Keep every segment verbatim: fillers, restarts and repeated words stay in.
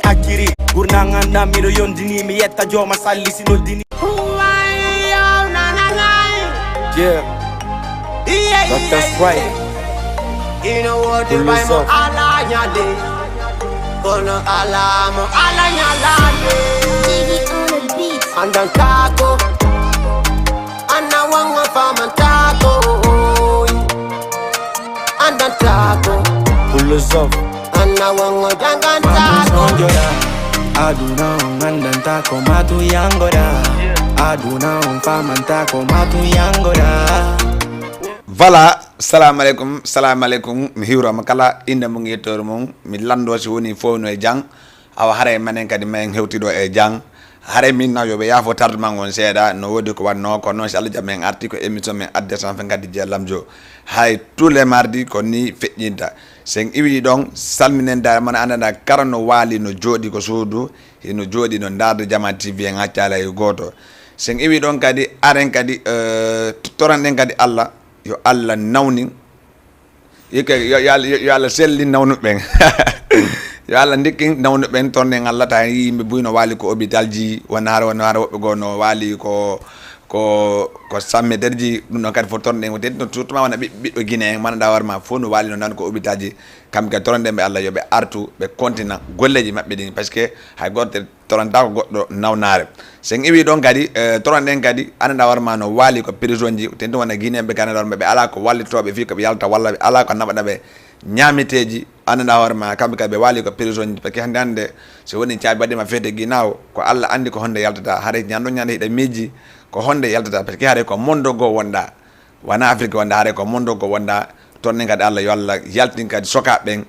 Acciri gurnal ngal ngal miɗo yondini, mi yetta jooma salli si noddini. Yeah. Doctor Spray. Ino wodi Pull bay this mo up. Ala ñande. Kono ala mo ala ñalande. Andantako. Anna wanga famantako. Andantako. Pull this up. Anna wanga dangantako. Sonjora. Aduna on andantako matu yangora. Aduna on famantako matu yangora. Voilà, salamu aleykum, salamu aleykum. Mi hiwrama kala inde mum e yettoore mum. Mi lanndo si woni fof no e jang. Awa haray manen kadi ma en hewtido e jang. Haray min naw yo ɓe yaafo tardement on seeɗa, no wodi ko wanno, kono noon si Allah jaɓi en arti ko émission men Adde Sanfe Ngaddi Jeelamjo. Hay tous les mardis ko ni feƴƴinta. Sen iwi ɗon, salminen dara mana annda kala no waali, no jooɗi ko suudu, hino jooɗi no ndaarde Jama T V en accala e gooto. Sen iwi ɗon kadi, aren kadi, eh, toran ɗen kadi Allah, yo Allah nawnin. Yo ke-, yo, yo Allah, yo, yo Allah sellin nawnuɓe ɓen. Yo Allah ndikkin nawnuɓe ɓen, tornen Allah, ta yimɓe buy no waali ko hôpital ji, wona hara, wona hara woɓɓe goo no waali ko, ko, ko sammeterji, ɗum ɗon kadi fof tornen ko teddi, surtout ma wona ɓiɓ-, ɓiɓɓe Guinée en, mana da war ma fof no waali no nan ko hôpital ji, kamɓe kadi tornen ɓe Allah yo ɓe artu, ɓe kontina golleji maɓɓe ɗin, parce que hay gooto toranta ko goɗɗo nawnaare. Sen iwi ɗon kadi, eh, toran ɗen kadi, ananda war ma no waali ko prison ji, tenti wona Guinée ɓe kadi war ma ɓe ala ko wallitooɓe fii ko ɓe yalta walla ɓe ala ko naɓaɗa ɓe ñaameteeji, ananda war ma kamɓe kadi ɓe waali ko prison ji, parce que hannde hannde so woni caabi waɗima feete ginnaaw, ko Allah anndi ko honde yaltata, haray ñande ñande hiɗa miiji ko honde yaltata, parce que haray ko mondo goo wonɗa. Wona Afrique wonda, haray ko mondo ko wonda. Toon ne kadi Allah yo Allah yaltin kadi sokaaɓe ɓen,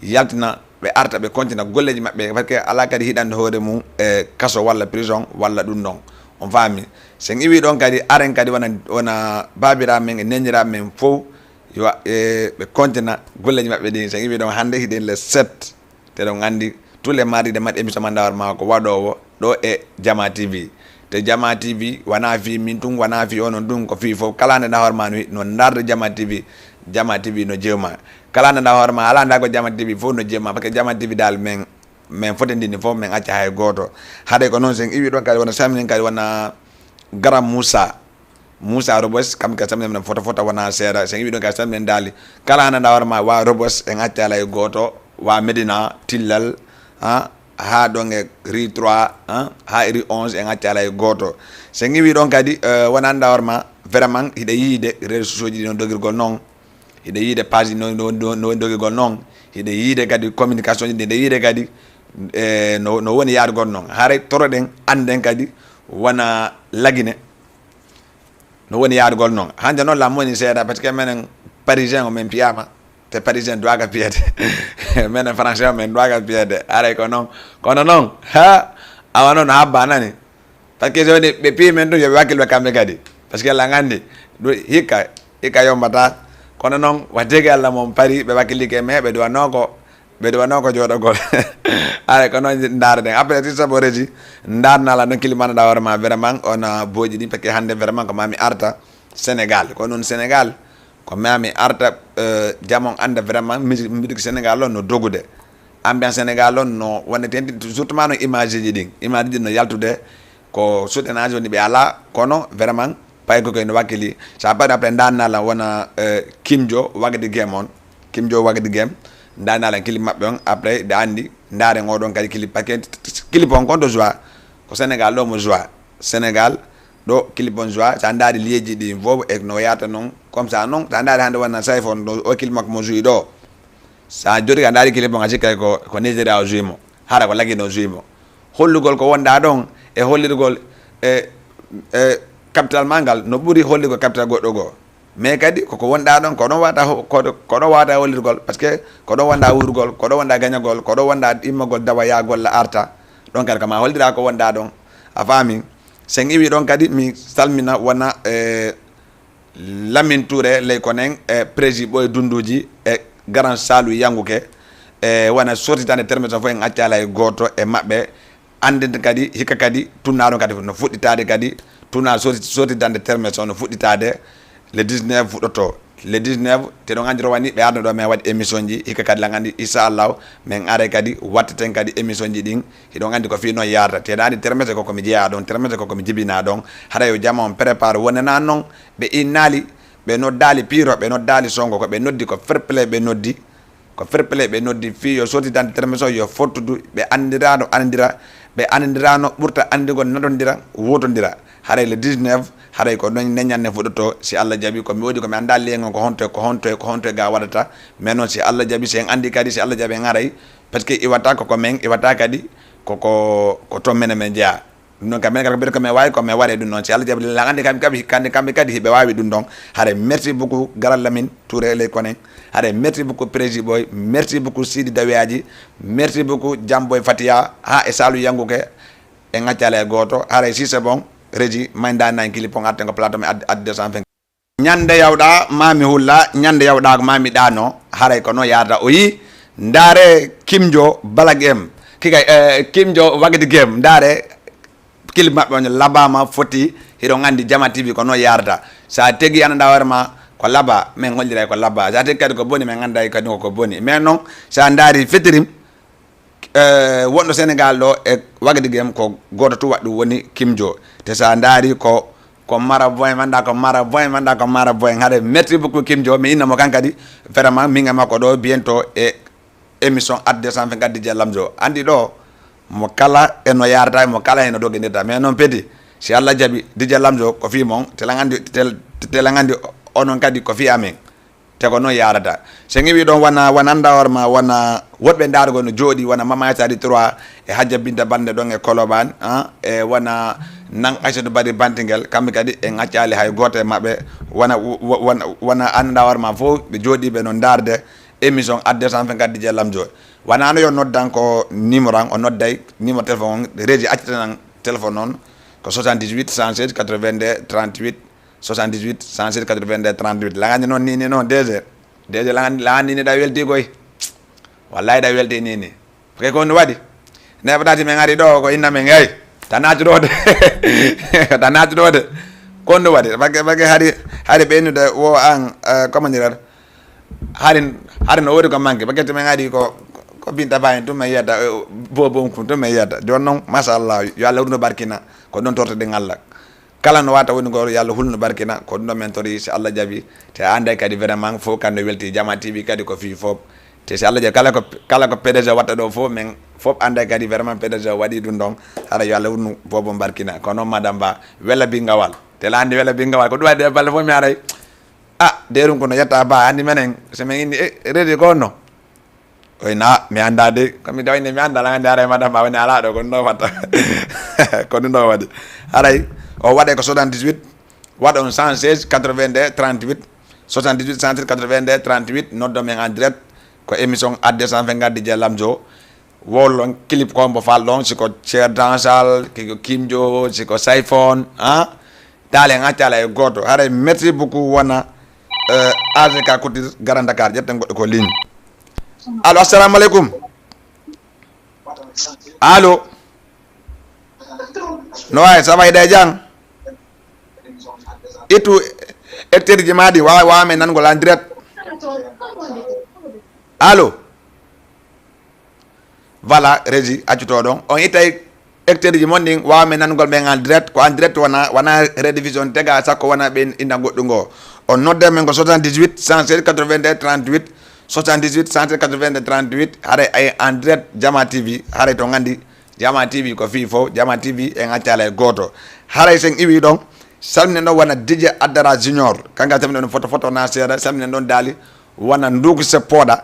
yaltina ɓe arta ɓe kontina golleji maɓɓe, parce que ala kadi hiɗande hoore mum e kaso walla prison walla ɗum ɗon. On faami? Sen iwi ɗon kadi, aren kadi wona, wona baabiraaɓe men e neeniraaɓe men fof yo, e, ɓe kontina golleji maɓɓe ɗin. Sen iwi ɗon hannde hiɗen le sept. Te ɗon anndi, tous les mardis de mat émission man dawar ma ko waɗoowo ɗo e Jama T V. Te Jama T V wona fii min tun, wona fii onon tun, ko fii fof. Kala nde dawar ma no, no ndarde Jama T V, Jama T V no jewma. Kala nde dawar ma, ala nda ko Jama T V fof no jewma, parce que Jama T V dal men, men fotindini fof, men acca hay gooto. Haɗe ko noon sen iwi ɗon kadi wona salminen kadi wona Garam Moussa. Moussa Robes, kam ka salminen foto foto wona seeɗa. Sen iwi ɗon ka salminen daali. Kala hana dawar ma wa Robes en acca alay gooto, wa Medina, Tillal, ha, ha ɗon e rue trois, ha, ha e rue onze en acca alay gooto. Sen iwi ɗon kadi, eh, wona dawar ma, vraiment, hiɗa yiide réseaux sociaux ji ɗi no dogirgol noon. Hiɗa yiide page no, no, no, no dogirgol noon. Hiɗa yiide kadi communication ji, hiɗa yiide kadi, eh, no, no woni yaadugol noon. Haray toroɗen, annden kadi wona Lagine. No woni yaadugol noon. Hannde noon lam woni seeɗa, parce que menen parisien o men piyaama. Te parisien duwaaka piyeede. Menen français o men duwaaka piyeede. Haray ko noon. Kono noon, ha, awa noon habba nani. Parce que so woni ɓe piyi men ɗum, yo ɓe wakkilo kamɓe kadi. Parce que la nganndi, ɗum hikka, hikka yombata. Kono noon, waɗde ko Allah mon pari, ɓe wakkilike, mais ɓe duwanoo ko, ɓe duwanoo ko jooɗogol. Haray ko noon ndaarden. Après, si sabo resi, ndaarnala noon kili mana da hoore ma, vraiment, on a booji ɗin, parce que hannde vraiment ko mami arta Sénégal. Ko noon Sénégal, ko mami arta, euh, jamon annda vraiment musique, musique Sénégal on no dogude. Ambiance Sénégal on no wonde ten, surtout ma no image ji ɗin. Image ji ɗin no yaltude, ko soutenance woni ɓe ala, kono vraiment, pay ko koy no wakkili. Sa paɗi après ndaarnala wona, euh, Kimjo, Wagadi Game on. Kimjo, Wagadi Game. Ndaarnala clip maɓɓe on, après, ɗa anndi, ndaaren oɗon kadi clip, parce que clip on kon to joie. Ko Sénégal ɗo mo joie. Sénégal, ɗo clip on joie. Sa ndaari liyeeji ɗi fof, e no yahata noon. Comme ça noon, sa ndaari hannde wona Sayfo on ɗo, o clip makko mo joue ɗo. Sa jooɗi ka ndaari clip on, a sikkay ko, ko Nigeria o joue mo. Hara ko Lagine o joue mo. Hollugol ko wonɗa ɗon, e hollirgol, e, e capital ma ngal, no ɓuri hollirgol capital goɗɗo goo. Mais kadi, koko wonɗa ɗon, ko ɗon wata ho-, ko, ko ɗon wata hollirgol, parce que ko ɗon wonɗa wuurgol, ko ɗon wonɗa gañagol, ko ɗon wonɗa immagol dawa yahgol la arta. Ɗon kadi, kama hollira ko wonɗa ɗon. A faami? Sen iwi ɗon kadi, mi salmina wona, eh, Lamine Touré, ley konen, eh, prési ɓoye dunduji, e Garan Salu Yanguke, e wona sortitande terme so fof en accala e gooto e maɓɓe. Annden kadi, hikka kadi, tournoi ɗon kadi no fuɗɗitaade kadi, tournoi sorti-, sortitande terme so no fuɗɗitaade, le dix-neuf fuɗɗoto. Le dix-neuf, te ɗon anndi rowani ɓe arno ɗo men waɗi émission ji, hikka kadi lan anndi, inchallahu, men are kadi, wattaten kadi émission ji ɗin, hiɗon anndi ko fii non yarata. Te ɗa anndi termese ko ko mi jeyaa ɗon, termese ko ko mi jibinaa ɗon, haray yo jama on prépare, wonanaa non, ɓe innaali, ɓe noddaali Piiro, ɓe noddaali Sonko, ko ɓe noddi ko fair play ɓe noddi, ko fair play ɓe noddi fii yo sottidande termese o yo fottudu, ɓe anndiraano anndira, ɓe anndiraano ɓurta anndugol nadondira, wotondira. Haray le dix-neuf, haray ko non neñanne fuɗɗoto, si Allah jaɓi, ko mi woodi ko mi anndaa leyŋo ko honto, ko honto, ko honto ga waɗata. Mais non, si Allah jaɓi, si en anndi kadi, si Allah jaɓi en aray, parce que iwata ko ko men, iwata kadi ko, ko, ko toon menen men jeyaa. Ɗum noon kam, minen kala ko mbiɗen ko men waawi, ko men waɗe ɗum noon. Si Allah jaɓi, lan anndi kam, kam, kamɓe kadi hiɓe waawi ɗum ɗon. Haray merci beaucoup, Garal Lamin Touré Ley Konen. Haray merci beaucoup, Prési Boy. Merci beaucoup, Sidi Dawiyaji. Merci beaucoup, Jamboy Fatiya. Haa e Saalu Yanguke. En ngaccaali e gooto. Haray si c'est bon, Régie, mayda nan kili pon arten ko plateau men ad, ad deux cent vingt. Ñande yawɗa ma mi hulla, ñande yawɗa ko ma mi ɗaano, haray ko non yarata. O yi, ndaare Kimjo Bala Game, kikay, eh, Kimjo Wagidi Game, ndaare clip maɓɓe on labama foti, hiɗon anndi Jama T V ko non yarata. Sa tegi annda hoore ma ko laba, men holliray ko laba. Sa tegi kadi ko boni, men annday kadi ko ko boni. Mais non, sa ndaari featuring, eh, wonɗo Sénégal ɗo e Wagadi Game ko gooto tu waɗɗum woni Kimjo. Te sa ndaari ko, ko mara boy manda, ko mara boy manda, ko mara boy. Haray merci beaucoup Kimjo, mi inna mo kan kadi. Vraiment, min e makko ɗo bientôt e émission Ad deux cent vingt-quatre D J Lamzo. Anndi ɗo, mo kala e no yarata, mo kala e no dogindirta. Mais non petit, si Allah jaɓi, D J Lamzo ko fii mon, te lan anndi, te, te lan anndi onon kadi ko fii amen. Te ko non yarata. So en iwi ɗon wona, wona annda hoore ma, wona woɗɓe ndaarugol no jooɗi, wona Mama Aysata trois, e Hajja Binta Bande ɗon e Koloban, ah, e wona Nan Aysatu Bari Bantingel, kamɓe kadi en accaali hay gooto e maɓɓe, wona, wo-, wona, wona annda hoore ma fof, ɓe jooɗiiɓe no ndaarde émission Ad deux cent vingt-quatre D J Lamzo. Wona no yo noddan ko numéro an, o nodday numéro téléphone on, Régie accitanan téléphone on, ko soixante-dix-huit, cent seize, quatre-vingt-deux, trente-huit, soixante-dix-huit, cent seize, quatre-vingt-deux, trente-huit. Lan anndi noon ni, ni noon, D G. D G, lan anndi, lan anndi ni ɗa welti koy. Wallahi ɗa welti ni ni. Parce que ko ɗum waɗi. Neɓataati men ari ɗo ko inna men, hey. Ta naatu ɗo de. Ta naatu ɗo de. Ko ɗum waɗi. Parce que, parce que hari, hari ɓeynude wo an, eh, comment dire, hari, hari no woodi ko manque. Parce que men ari ko, ko Binta Ba en tun men yiyata, eh, Bobo on kun tun men yiyata. Jooni noon, machallah, yo Allah wurno barkina. Ko ɗum tortoɗen Allah. Kala no wata woni ko, yo Allah hulnu barkina, ko ɗum ɗo men tori, si Allah jaɓi. Te a anday kadi vraiment fof kadi no welti Jama T V kadi ko fii fof. Te si Allah jaɓi, kala ko, kala ko P D G watta ɗo fof, men fof anday kadi vraiment P D G waɗi ɗum ɗon. Hara yo Allah hulnu bobo barkina. Ko noon Madame Ba, wela bingawal. Te la anndi wela bingawal, ko ɗum waɗi ɗe balɗe fof mi aray. Ah, de ɗum kono yetta Ba, anndi menen, so men inni, eh, redi ko no? Oy na, mi anndaa de. Ko mi dawni, mi anndaa, la anndi haray Madame Ba woni alaa ɗo, ko ɗum ɗo watta. Ko ɗum ɗo waɗi. Haray, o waɗe ko soixante-dix-huit, waɗon cent seize, quatre-vingt-deux, trente-huit, soixante-dix-huit, cent seize, quatre-vingt-deux, trente-huit, noddo men en direct, ko émission Ad deux cent vingt-quatre D J Lamzo, wowlon clip ko mbo fal ɗon, si ko Cher Dansal, si ko Kimjo, si ko Sayfon, ah? Taale en accala e gooto. Haray, merci beaucoup, wona, eh, A G K Couture, Grand Dakar, ƴetten goɗɗo ko ligne. Allo, assalamu aleykum. Allo. No wayi, ça va, hiɗa e jam? Ittu écteur ji ma ɗi, wawa, wawa men nangol en direct. Allo. Voilà, Régie, accuto ɗon. On ittay écteur ji mon ɗin, wawa men nangol ɓen en direct. Ko en direct wona, wona rediffusion tega, sakko wona ɓen inna goɗɗum ngo. On nodda men ko soixante-dix-huit, cent seize, quatre-vingt-deux, trente-huit, soixante-dix-huit, cent seize, quatre-vingt-deux, trente-huit. Haray ay en direct Jama T V, haray to ngandi Jama T V ko fii fof, Jama T V en accala e gooto. Haray sen iwi ɗon, salminen ɗon wona D J Adara Junior. Kanka salminen ɗon foto foto na seeɗa, salminen ɗon daali wona Nduuku Seppoɗa.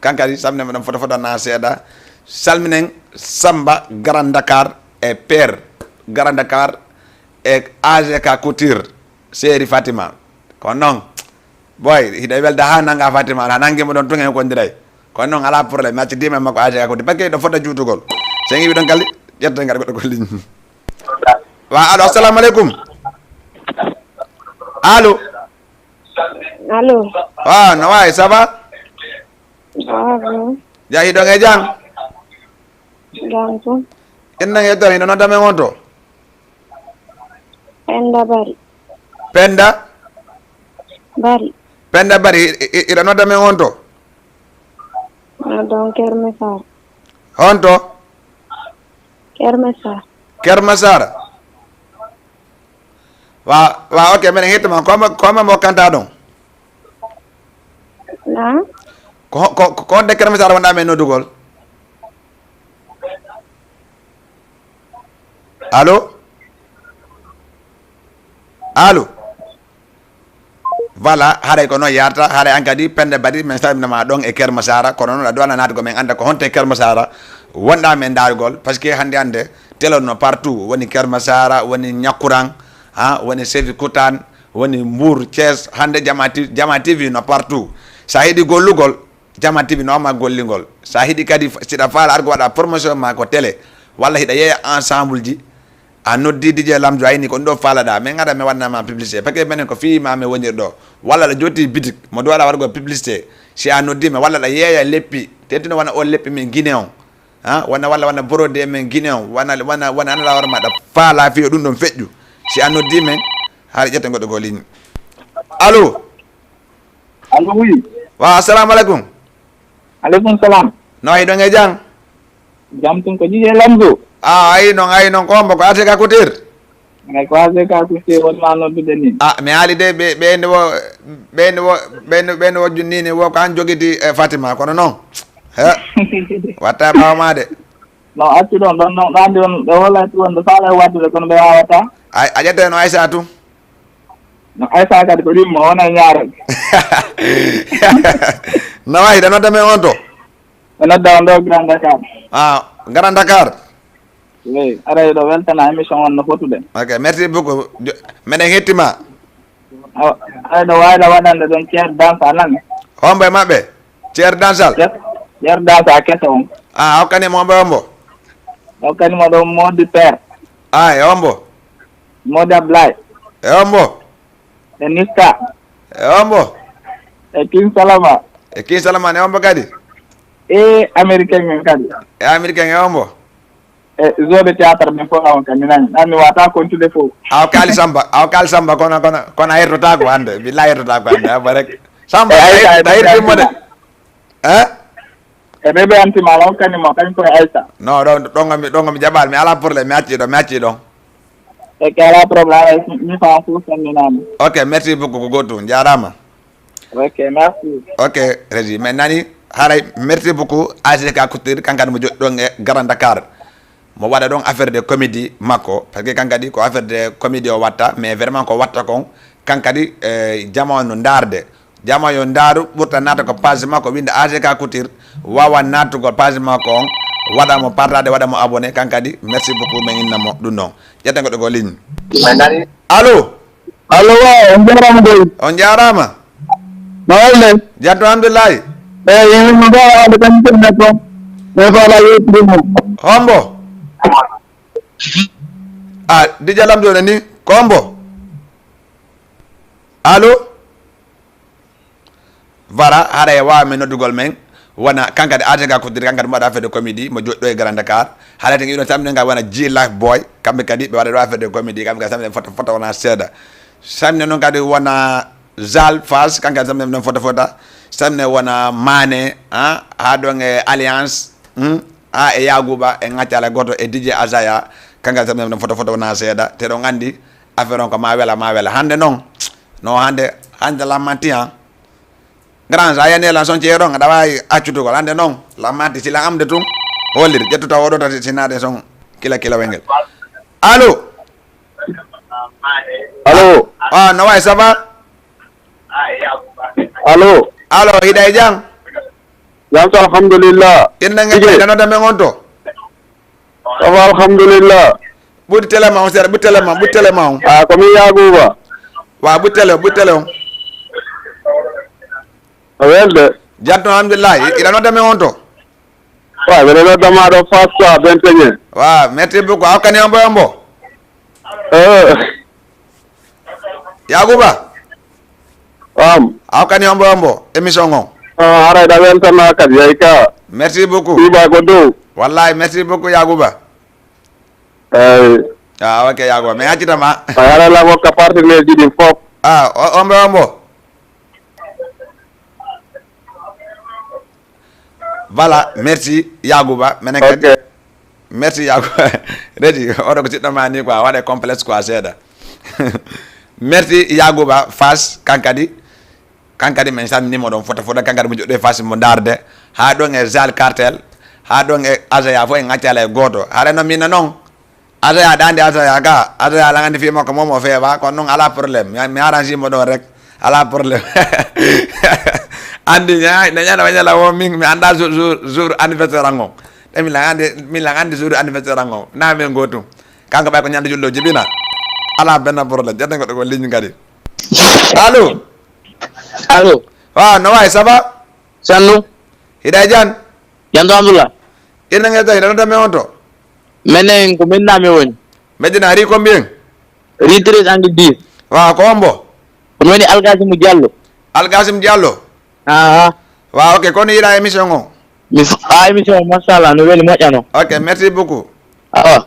Kankadi, salminen meɗen foto foto na seeɗa. Salminen Samba Grand Dakar e Père Grand Dakar e A G K Couture, Seri Fatima. Ko noon. Boy, hiɗa welda ha nanga Fatima, a nangi mo ɗon tun en kondiray. Ko noon, ala problème, mi acci dima makko A G K Couture. Parce que ɗo fota juutugol. Sen iwi ɗon kalli, ƴetta ngar goɗɗo ko ligne. Wa, allo, assalamu aleykum. Allo. Allo. Wa, no wayi, ça va? Bravo. Jahi ɗon e jam? Jam tan. Innan e ton, hino nodda men on to? Penda Bari. Penda? Bari. Penda Bari, i- i- iɗa nodda men on to? Miɗo ɗon Kermesar. Honto? Kermesar. Kermasara. Wa wa, ok, meɗen hettuma. Koma koma mo kanta ɗon? Na? Ko ko ko honde Kermasara wonɗa men noddugol? Allo? Allo? Voilà, haray ko noon yarta. Haray an kadi Penda Bari, min salminama ɗon e Kermasara, kono noon aɗa duwana naatugo min annda ko honto e Kermasara wonɗa men ndaarugol, parce que hannde hannde télé no partout, woni Kermasara, woni Ñakkuran, ha woni Sefi Kutan, woni Mbour, Thiès. Hannde Jama T- Jama T V no partout. Sa yiɗi gollugol, Jama T V no wamma gollingol. Sa hiɗi kadi, siɗa faala argo waɗa promotion ma ko télé, walla hiɗa yeeya ensemble ji, a noddi D J Lamzo, ayni ko ɗum ɗo faalaɗa, min ngara mi waɗnama publicité, parce que menen ko fii ma mi wonir ɗo. Walla aɗa joti bitik mo duwaɗa waɗgo publicité, si a noddi mi, walla aɗa yeeya leppi, tentino wona o leppi min Guinée on, ha wona, walla wona brodé min Guinée on, wona wona wona anala hoore ma, aɗa faala fii yo ɗum ɗon feƴƴu, si a noddi min, haɗa ƴetta goɗɗo ko ligne. Allo? Allo, oui. Wa, assalamu alaikum. Alaikum salam. No wayi ɗon e jam? Jam tun ko Jije Lamzo. A, ayi non, ayi non, ko hombo? Ko Aseka Kutir? Ay, ko Aseka Kutir wonma noddude ni. A, mi haali de, ɓe ɓeyni wo ɓeyni wo ɓeyni ɓeyni wo junnini wo ko an jogiti e Fatima, kono non he watta ɓawo ma de. No accu ɗon ɗon non ɗandi on ɓe hollati wonde faala e waddude kono ɓe wawata. Ay, a ƴette no Aysatu. No Aysa kadi ko ɗimmo wona e ñaarol. No wayi, ɗa nodda men on to? Ɓe nodda on ɗo Grand Dakar. A, Grand Dakar. Oui, aray ɗo weltana émission on no fotude. Ok, merci beaucoup. Jo- meɗen hettima. Awa, aray ɗo wayla waɗande ɗon ceer dansa nan. Hombo e maɓɓe? Ceer dansal. Ceer dansa keso on. A, a hokkani mo hombo e hombo? Hokkani mo ɗon Modi Père. A, e hombo? Modi Ablaye. E hombo? E Niska. E hombo? E King Salama. E King Salama ne hombo kadi? E Américain men kadi. E Américain e hombo? E zone de théâtre men fof awon kadi nani. Nanni wata kontude fof. Aw kali samba, aw kali samba kono kono kono a yettotako hande. Billahi yettotako hande. Abba rek. Samba, e ayta e tawi timmo de. Hein? E bébé anti ma on kani mo kani koye Aïssa. Non, ɗon ɗon mi ɗon mi jaɓal mi ala problème, mi acci ɗon, mi acci ɗon. Ok, ala problème, mi fa fu sanni nani. Ok, merci beaucoup ko goto, jarama. Ok, merci. Ok, Régie, mais nani haray, merci beaucoup A C K Couture, kankadi mo joɗɗon e Grand Dakar. Mo waɗa ɗon affaire de comédie makko, parce que kankadi ko affaire de comédie o watta, mais vraiment ko watta kon kankadi e jama on no ndarde. Jama yo ndaaru ɓurta naata ko page makko winnde A C K Couture, waawa naatugol page makko on, waɗa mo partager, waɗa mo abonné, kan kadi merci beaucoup, min inna mo ɗum ɗon. Ƴetten goɗɗo ko ligne. Allo? Allo, waaw, on njaaraama dey. On njaaraama. No walle? Jatto, alhamdulillahi. Eyi, yimɓe mo mbawa haalde kañum ko neɗɗo. Mais faala yettiri mo. Hombo? A, Dija Lam jone ni, ko hombo? Allo? Vara, haɗa e wawa men noddugol men, wona kankadi A T K Couture, kankadi mo waɗa affaire de comédie, mo joɗɗo e Grand Dakar. Haɗa ten iɗon samɗen ngal wona G Life Boy, kamɓe kadi ɓe waɗa ɗo affaire de comédie, kamɓe kadi samɗen fota fota wona seeɗa. Samɗen noon kadi wona Zal Fas, kankadi samɗen ɗon fota fota. Samɗen wona Mane, ha, ha ɗon e Alliance, hmm, ha e Yaguba, e Ŋaccala Goto, e D J Azaya, kankadi samɗen ɗon fota fota wona seeɗa. Te ɗon andi, affaire on ko ma wela, ma wela. Hande noon, no hande, hande la manti, ha. Grand, sa yani lan son ceeɗon, aɗa wawi accutugol. Hande noon, la manti, si lan amde tun, hollir, ƴettu taw oɗo tati sinade son kila kila wengel. Allo? Allo? Ah, no way, ça va? Allo? Allo, hiɗa e jam? Jam to, alhamdulillah. Inna nge Tigi. Ɓe nodda men on to? Ça va, alhamdulillah. Ɓuti télé ma on seeɗa, ɓuti télé ma, ɓuti télé ma on. Ah, ko min Yaguba. Wa, ɓuti télé, ɓuti télé on. A welde. Jam to, alhamdulillah. I- Iɗa nodda men on to? Wa, mbeɗa nodda ma ɗo Fass quoi, Benteñe. Wa, merci beaucoup. A hokkani on mbo, on mbo? Eh. Yaguba. Am. A hokkani on mbo, on mbo? Émission on. Ah, haray ɗa weltana kadi, yay ka. Merci beaucoup. Ɗiɓa ko dow. Wallahi, merci beaucoup, Yaguba. Eyi. Ah, ok, Yaguba. Mi accitama. A haray la hokka partenaire ji ɗin fof. Ah, o- on mbo, on mbo? Voilà, merci Yagouba. Menen kadi. Ok. Merci Yagouba. Redi, oɗo ko siɗɗo ma ni quoi, waɗe complexe quoi seeɗa. Merci Yagouba Fass, kankadi. Kankadi min salminimo ɗon fota fota, kankadi mo joɗɗo e Fass mo darde. Ha ɗon e Zal Cartel, ha ɗon e Azaya fof en accala e goto. Haɗa no mina noon. Azaya, ɗa andi Azaya ka, Azaya aɗa andi fii makko moom o feewa, kono noon ala problème. Mi, mi arrange mo ɗo rek. Ala problème. Andi ña-, ne ñala, ñala wo min, mi anda jour, jour, jour anniversaire an on. E mi lan andi, mi lan andi jour anniversaire an on. Na min gotum. Kanko ɓay ko ñande julɗo jibina. Ala benn problème. Jaten ko ɗo ko ligne kadi. Allo? Allo? Waaw, no waay, ça va? Sannu? Hiɗa e jam? Jam to, alhamdulillah. Ina nge tawi, nana dame on to? Menen ko min nami woni. Medina, ri combien? Ri treize angle dix. Waaw, ko hombo? Ko mi woni Alkasim Diallo. Alkasim Diallo? Aha. Waaw, ok, kono yiɗa émission o? Mi f-, a émission o, machallah, no weli moƴƴano. Ok, merci beaucoup. Awa.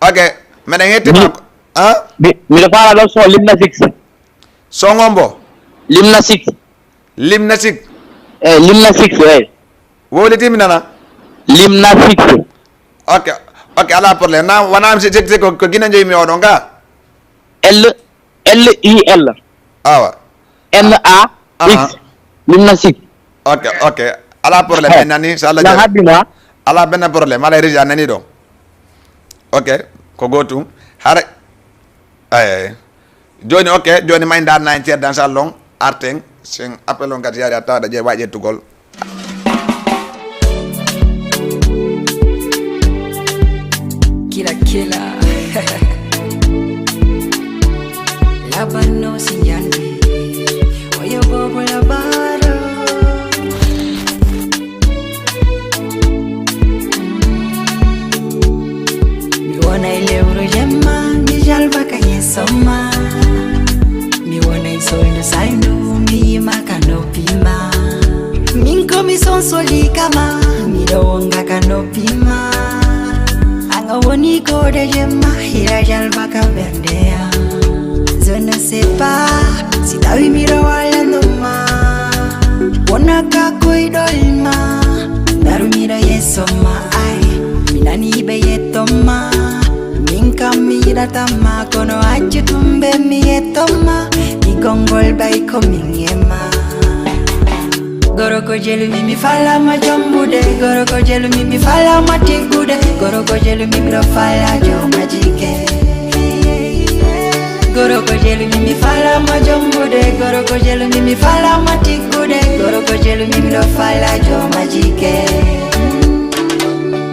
Ok, meɗen hetti mi-, ma. Ah? Mi-, miɗo faala ɗo son Limna Six. Son hombo? Limna Six. Limna Six? Eh, Limna Six, eh. Wowliti mi nana? Limna Six. Ok, ok, ala problème. Na, wona mi si, si, si ko, ko Gine jeyi mi oɗon ga? L, L I L. Awa. N A X. Aha. Limna Six. Ok, ok. Ala problème, eh, en nani, so Allah na jaɓi. Haddima. Ala benn problème, ala régie a nani ɗo. Ok, ko gotum. Hara, ay, ay. Joni, ok, joni ma en darna en ceerdan sallon, arten, sen appel on kadi yaari a tawa ɗa ƴeewa ƴettugol. Kila, kila. Labano si yandi. Oyo bobo labaro. Mi wonay lewru jemma, mi jalba ka yeeso ma. Mi wonay soldu saydu, mi yima ka noppi ma. Min ko mi sonsoli kama, miɗo wonga ka noppi ma. Anga woni koɗe jemma, hira jalba ka ɓernde am. Je ne sais pas, si tawi miɗo wala no ma. Wona ka koyɗol ma, ndaru miɗo yeeso ma, ay. Mi nani ɓe yetto ma, min kam mi yiɗata ma, kono accu tumbe mi yetto ma. Ɗi gongol ɓay ko min e ma. Gorko jelumi mi falama jambude, gorko jelumi mi falama tiggude, gorko jelumi miɗo fala joma jike. Gorko jelumi mi falama jambude, gorko jelumi mi falama tiggude, gorko jelumi miɗo fala joma jike.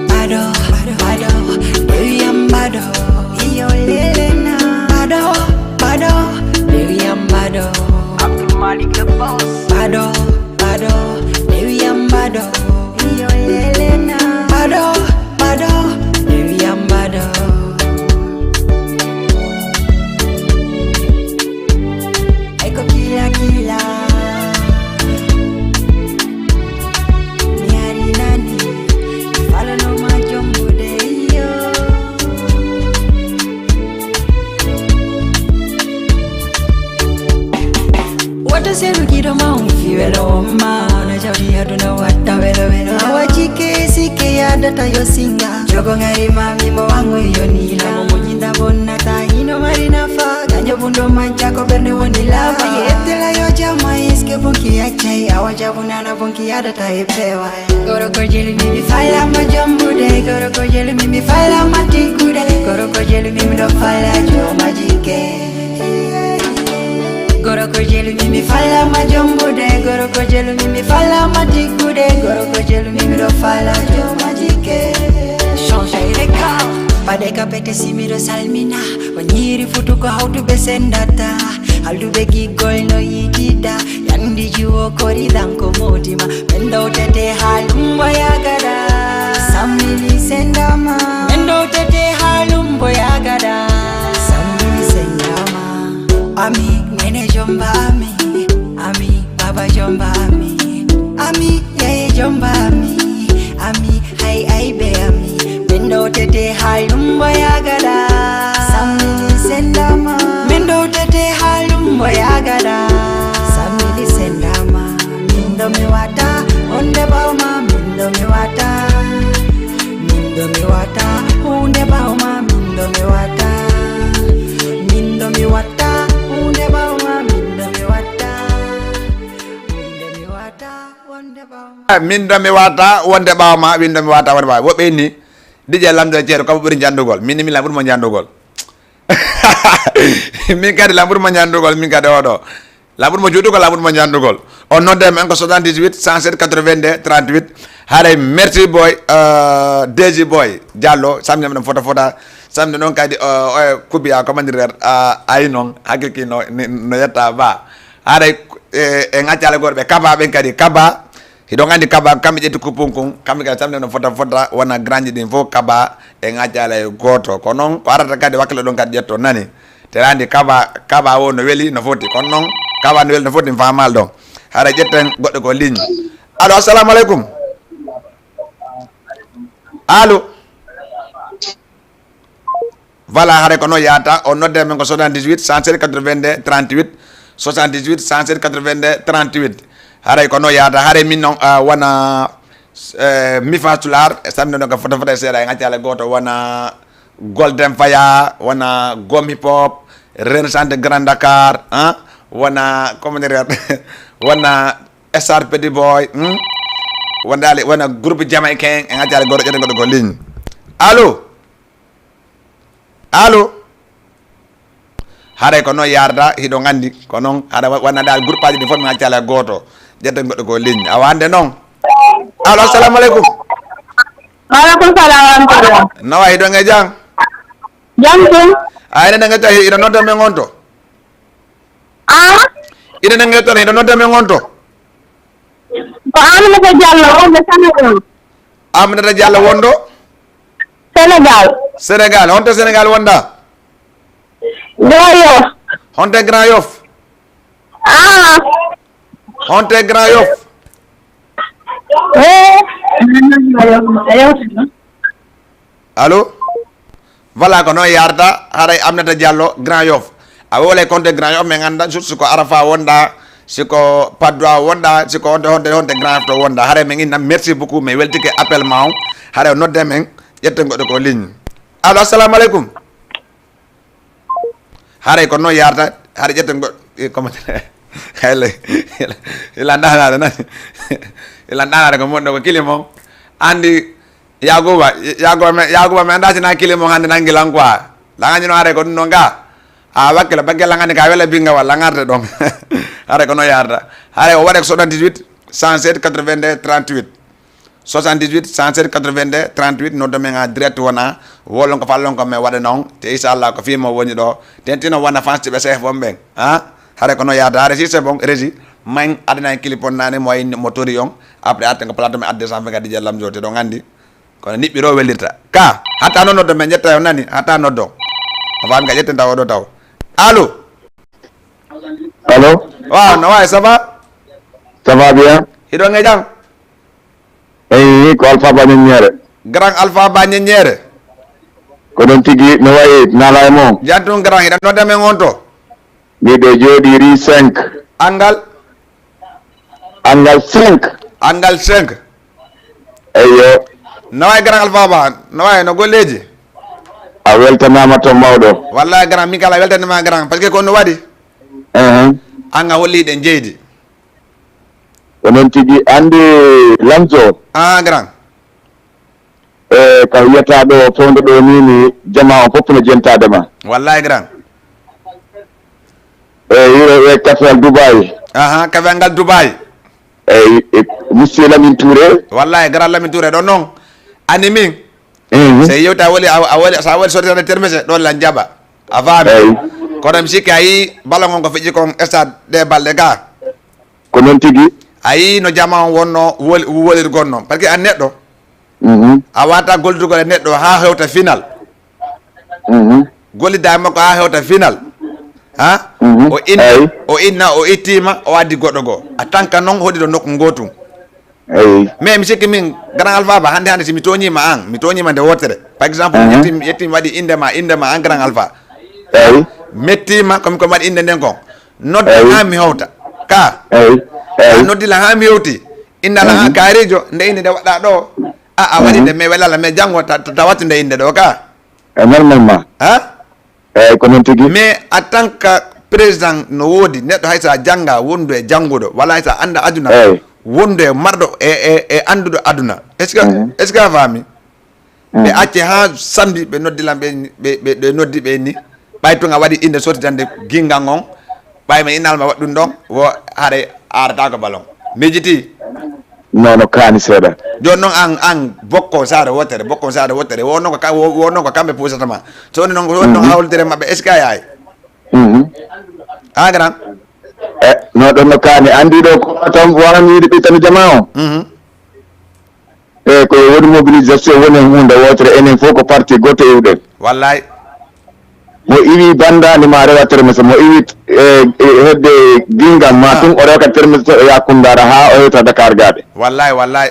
Bado, bado, bado, bado, iyo lelena. Bado, bado, bado. Abdul Malik the boss. Bado, bado, ɓe wiyam bado. Iyo lelena. Bado, bado, ɓe wiyam bado. Ay ko kila kila. Mi ari nani. Falo no ma jombude iyo. Wata selu gido ma un fi welo ma. Ona jawdi aduna watta welo welo. Awa jike sike yadata yo singa. Jogo ngari ma mi mo wango yo nila. Mo nyinda bonna ta ino marina fa. Ganyo bundo mancha ko berne woni lava. Yetela yo jama iske bunki achai. Awa jabu nana bunki yadata e pewa. Gorko jelumi mi fala ma jambude, gorko jelumi mi fala ma tiggude, gorko jelumi miɗo fala joma jike. Gorko jelumi mi fala ma jambude, gorko jelumi mi fala ma tiggude, gorko jelumi miɗo fala joma jike. Change les records. Pade ka pete si miɗo salmina, o nyiri futu ko hawtuɓe sendata, halduɓe giggol no yitida. Yandi jiwo kori danko modima. Men dowtete ha lumbo yagada. Sammili sendama. Men dowtete ha lumbo yagada. Sammili sendama. Ami nene jomba ami. Ami baba jomba ami. Ami yeye jomba ami. Ami Hay ay be ami, men dowtete ha lumbo yagada. Sammili sendama. Men dowtete ha lumbo yagada. Sammili sendama. Min do mi wata, onde bawma, Mi wata, min do mi wata, hunde ɓawo ma, min do mi wata, min do mi wata, hunde ɓawo ma, min do mi wata, hunde mi wata, wonde ɓawo ma. Min do mi wata, wonde ɓawo ma, min do mi wata, wonde ɓawo. Woɓɓe inni, D J Lamdo e Ceerno, kamo ɓuri njandugol. Min ni min lan ɓuri mo njandugol. Min kadi lan ɓuri mo njandugol, min kadi oɗo. Lan ɓuri mo juutugol, lan ɓuri mo njandugol. On nodde men ko soixante-dix-huit, cent sept, quatre-vingt-deux, trente-huit. Haray merci boy, euh, Desi boy. Diallo, samedi men fota fota. Samedi noon kadi, euh, oye kubiya, comment dire, euh, ay noon, hakkilki no, ni, no yetta ba. Haray, eh, e ŋaccale goɗɗo ɓe kaba ɓen kadi, kaba. Hiɗon anndi kaba, kamɓe ƴetti kupun kun, kamɓe kadi samedi no fota fota, wona grandi ɗin fof kaba, e ŋaccale gooto. Ko noon, ko arata kadi wakkilo ɗon kadi ƴetto nani. Tera anndi kaba, kaba o no weli, no foti. Kono noon, kaba no weli, no foti, mi faamal ɗon. Hara ƴetten goɗɗo ko ligne. Allo, assalamu aleykum. Allo. Voilà, haray ko noon yahata. On nodde men ko soixante-dix-huit, cent sept, quatre-vingt-deux, trente-huit. Soixante-dix-huit, cent sept, quatre-vingt-deux, trente-huit. Haray ko noon yahata. Haray min noon, ah, wona, eh, mi fa Pulaar, e samedi noon ko fota fota e seeɗa, e ŋaccale gooto, wona Golden Faya, wona Gom Hip Hop, Renaissance de Grand Dakar, hein? Wona, comment dire, wona S R Petit Boy, hmm? Wona, wona groupe jamaïcain, e ŋaccale gooto, ƴetten goɗɗo ko ligne. Allo? Allo? Haray ko noon yaarata, hiɗon anndi, ko noon, haɗa wa-, wona dal groupe aji ɗi fof mi accala gooto. Ƴetten goɗɗo ko ligne. Awa hannde noon. Allo, assalamu aleykum. Wa aleykum salam wa rahmatullah. Nawa hiɗon e jam? Jam tun. A ene nanga tawi hiɗo nodda men on to? Ah? Ina nanga tawi hiɗo nodda men on to? Ko Aminata Diallo, wonde Sénégal. Aminata Diallo wonɗo? Sénégal. Sénégal. Honto Sénégal wonɗa? Grand Yoff. Honto Grand Yoff? Ah. Honto Grand Yoff? Eh. Allo? Voilà, ko noon yaarata, haray Aminata Diallo, Grand Yoff. A wowlay konte Grand Yoff, min annda juste siko Arafa wonɗa, siko Patte d'Oie wonɗa, siko honto, honto, honto Grand Yoff to wonɗa. Haray min inna, merci beaucoup, min weltike appel ma on. Haray o nodde men, ƴetten goɗɗo ko ligne. Allo, assalamu aleykum. Haray ko noon yaarata, haray ƴetten goɗɗo, eh, comment dire? Hayle, ila, ila ndaanaade nani? Ila ndaanaade ko mon ɗo ko kilim on. Anndi Yaaguuba, Yaaguuba men, Yaaguuba men annda si na kilim on hannde nangi lan quoi. Lan anndi no haray ko ɗum ɗon ga. A wakkila bakke lan anndi ka wela binga walla ngarte ɗon. Haray ko noon yaarata. Haray o waɗe ko soixante-dix-huit, cent sept, quatre-vingt-deux, trente-huit. Soixante-dix-huit, cent sept, quatre-vingt-deux, trente-huit, noddo men en direct wona, wolon ko fallon ko men waɗa noon, te inchallah ko fii mo woni ɗo, tentino wona fans ɓe chef on ɓen, ha? Hare ko no yaada, hare si c'est bon, régie, min adana en clip on nane mo wayi mo tori on, après atten ko plateau men adde sampe kadi je lamjo te ɗon anndi, kono niɓɓiro welirta. Ka, hatta noon noddo men ƴetta on nani, hatta noddo. A faami ka ƴetten taw oɗo taw. Allo? Allo? Waaw, no waay, ça va? Ça va bien? Hiɗon e jam? Eyi, ko Alpha Ba Ñeññeere. Grand Alpha Ba Ñeññeere. Ko ɗon tigi, no wayi, nala e mon. Jantun grand, hiɗa nodda men on to? Miɗo jooɗi rue cinq. Angal? Angal cinq. Angal cinq. Eyyo. No wayi grand Alpha Ba, no wayi no golleeji? A weltanaama to mawɗo. Wallahi grand, min kala weltanima grand, parce que ko no waɗi? Ehe. An a holli ɗen jeydi. Ko noon tigi, anndi Lamzo. Ah, grand. E ka wiyata ɗo fewndo ɗo ni, ni jama on fof no jentaade ma. Wallahi, grand. E wiro e kafel Dubai. Aha, kafel ngal Dubai. E, e Monsieur Lamine Touré. Wallahi, grand Lamine Touré ɗon noon. Anndi min. Mhm. So yewta a woli, a, a woli, so a woli soditande termese, ɗon lan jaɓa. A faami? Eyi. Kono mi sikki a yii ballon on ko feƴƴi kon stade ɗe balɗe ga. Ko noon tigi. A yii no jama on wonno woli-, wolirgol noon. Parce que an neɗɗo, mhm, a wata gollidugol e neɗɗo haa hewta final. Mhm. Gollida e makko haa hewta final. Ha? Mhm. O inna, eyi, o inna, o ittima, o addi goɗɗo goo. A tanka noon hoɗi ɗo nokku ngootu. Eyi. Mais mi sikki min, grand Alpha Ba, hannde, hannde, si mi tooñiima aan, mi tooñiima nde wootere. Par exemple, mhm, mi ƴetti, mi ƴetti, mi waɗi innde ma, innde ma aan, grand Alpha. Eyi. Mettiima, ko mi, ko mi waɗi innde nden kon. Nodda, eyi, haa mi hewta. Ka. Eyi. Eyi. A noddi lan haa mi hewti. Innde alaa, mhm, kaarijo, nde innde nde waɗɗa ɗo. A, a waɗi nde, mais welala, mais janngo ta, ta, ta wattu nde innde ɗo ka. E normalement. Ha? Eyyi, ko noon tigi. Mais en tant que président no woodi neɗɗo hay so a jannga wondu e jannguɗo, walla hay so a annda aduna, eyyi, wondu e marɗo e, e, e annduɗo aduna. Est-ce que, mhm, est-ce que a faami? Ɓe, mm, acce haa samedi, ɓe noddi lan, ɓe, ɓe, ɓe, ɓe noddi ɓe ni. Ɓay tun a waɗi innde sotti dande gingan on. Ɓay ma innal ma waɗɗum ɗon, wo haɗa arata ko ballon. Miijiti. Non, no kaani seeɗa. Jooni noon an, an, bokkon saare wootere, bokkon saare wootere. Wo noon ko ka-, wo, wo noon ko kamɓe puusata ma. So woni noon, so woni noon, mhm, hawlitere maɓɓe, est-ce que a yaay? Mhm. A grand? Eh, no ɗon no kaani. Anndi ɗo ko tan wonani yiɗi ɓittani jama o. Mhm. E ko e woni mobilisation woni e huunde wootere, enen fof ko parti gooto iwɗen. Wallay. Mo iwi Bandani ma rewa termese, mo iwi, e, e hedde Gingam ma, ah, tun o rewa kadi termese to e Yakundara haa o hewta Dakar gaaɓe. Wallay, wallay.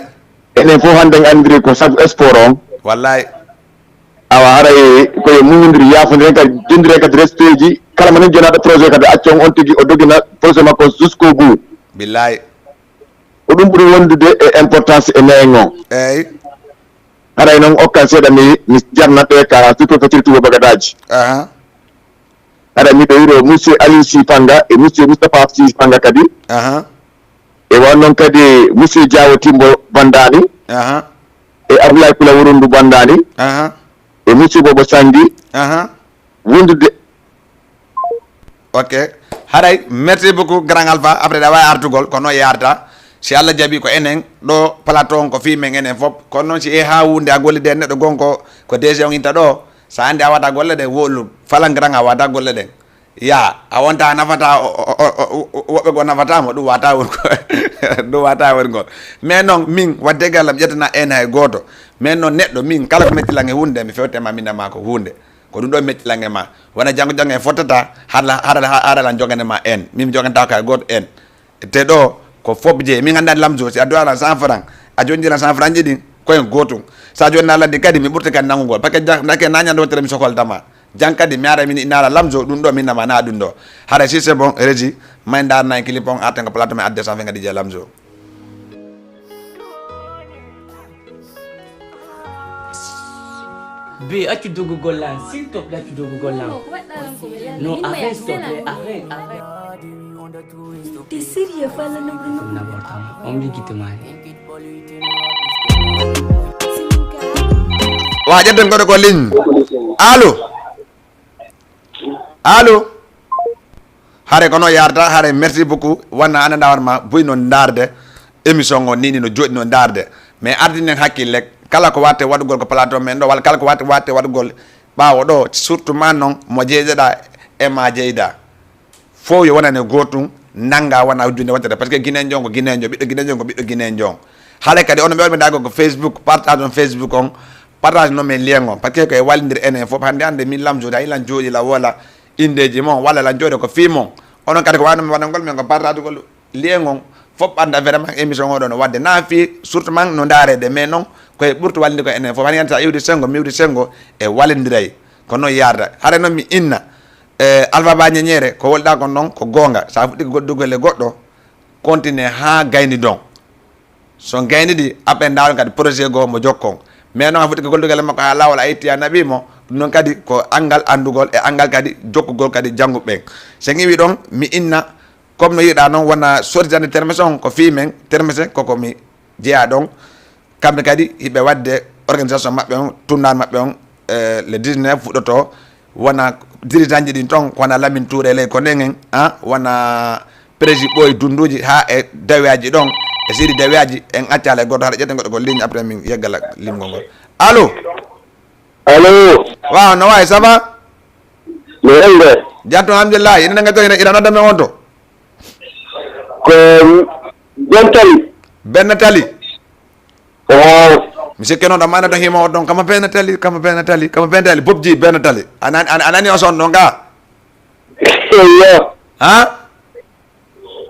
Enen fof hannde en anndiri ko sabu sport on. Wallay. Awa haray ko e muñondiri, yaafondiren kadi, jonndiren kadi respect ji. Kala mo nen jonaɗo projet kadi accon on tigi o dogina projet makko jusqu'au bout. Billahi. Ko ɗum ɓuri wondude e importance e meeting o. Eyyi. Haray noon okkan seeɗa mi, mi jarnat ɗe ka surtout ko surtout wo bagadaji. Aha. Haray miɗo wiro monsieur Aliou Sy Panga e monsieur Moustapha Sy Panga kadi. Aha. E wan noon kadi monsieur Diawo Timbo Bandani. Aha. E Abdoulaye Kula Wurundu Bandani. Aha. E monsieur Bobo Sangi. Aha. Wondude. Ok. Haray, merci beaucoup, grand Alpha. Après, aɗa waawi artugol, kono yarta. Si Allah jaɓi ko enen, ɗo plateau on ko fii men enen fof. Kono noon si e haa wunde a gollide e neɗɗo gonko ko D G on inta ɗo, sa andi a wata golle ɗen, wolu falan grand a wata golle ɗen. Ya, a wonta a nafata, o, o, o, o, o, woɓɓe goo nafata mo, ɗum wata won ko, ɗum wata won ngol. Mais noon, min, wadde galam ƴettana en hay gooto. Mais noon neɗɗo, min, kala ko metti lan e hunde, mi fewte ma, min ma ko hunde. Ko ɗum ɗo metti lan e ma. Wona janngo janngo en fottata, hara, hara, hara lan jogane ma en. Min mi joganta ko hay gooto en. Te ɗo, ko fof jeyi. Min anndaa Lamzo, si a duwaa lan cent francs, a jonnji lan cent francs ji ɗin, ko en gootum. Sa jonnaa ladde kadi, mi ɓurta kadi nanngugol. Parce que jan-, ndake na ñande wontere mi sokolta ma. Jan kadi, mi ara min inaara Lamzo, ɗum ɗo, min nama na ɗum ɗo. Hara si c'est bon, Régie, may ndaar na en clip on, arten ko plateau men adde cent vingt kadi je Lamzo. Be, accu dogugol lan, s'il te plaît, accu dogugol lan. Non, arrête, s'il te plaît, arrête, arrête. T'es sérieux, fala no no. N'importe quoi. On me dit que t'es mal. Wa ƴetten goɗo ko ligne. Allo. Allo. Hare kono yarata, hare merci beaucoup. Wanna ananda war ma buyno ndarde émission on nini no jodi no ndarde. Mais ardinen hakkille kala ko watte waɗugol ko plateau men ɗo, walla kala ko watte watte waɗugol ɓaawo ɗo, surtout ma noon mo jeyɗeɗa e ma jeyda. Fof yo wonane gootum, nannga wona ujunde wontere, parce que Guinéen jon ko Guinéen jon, ɓiɗɗo Guinéen jon ko ɓiɗɗo Guinéen jon. Haɗa kadi, ono ɓe waɗi daago ko Facebook, partage on Facebook on, partage noon men lien on, parce que ko e wallindir enen fof. Hannde hannde min Lamzo, a yilan jooɗi la wola indeeji mon, walla lan jooɗo ko fii mon. Onon kadi ko wano mi waɗangol men ko partage gol lien on, fof anda vraiment émission o ɗo no waɗde. Na fii surtout man no ndaarede, mais noon ko e ɓurtu wallinde ko enen fof. Hani hannde sa iwdi senngo, mi iwdi senngo, e wallindiray. Ko noon yarda. Haɗa noon mi inna, E, Alpha Ba Ñeñeere, ko wolɗa kon noon, ko goonga. So a fuɗɗike goɗɗugol e goɗɗo, continue haa gayni ɗon. So gaynidi, après ndaarɗon kadi projet goo mo jokkon. Mais noon a fuɗɗike gollugol e makko haa laawol a itti a naɓi mo, ɗum noon kadi ko anngal anndugol e anngal kadi jokkugol kadi jannguɓe ɓen. So en iwi ɗon, mi inna, comme no yiɗa noon, wona sottitande termese on, ko fii men, termese koko mi jeyaa ɗon. Kamɓe kadi hiɓe waɗde organisation maɓɓe on, tournoi maɓɓe on, eh, le dix-neuf fuɗɗoto, wona dirigeant ji ɗin ton, ko wona Lamine Touré, ley ko nden en, ah, wona prési ɓooyi dunduji haa e dawiyaji ɗon, e siri dawiyaji, en accala e goto, haɗa ƴetten goɗɗo ko ligne, après min yeggala limgol ngol. Allo? Allo? Waaw, no wayi, ça va? No welde? Jatto, alhamdulillah, ina nanga to, ina, ina nodda men on to? Ko Ben Tali. Ben Tali? Waaw. Mi sikke noon ɗo maana to himo ɗon, kama Ben Tali, kama Ben Tali, kama Ben Tali, Bob Ji Ben Tali. A nan-, a, a nani o son ɗon ga? Eyyo. Ha?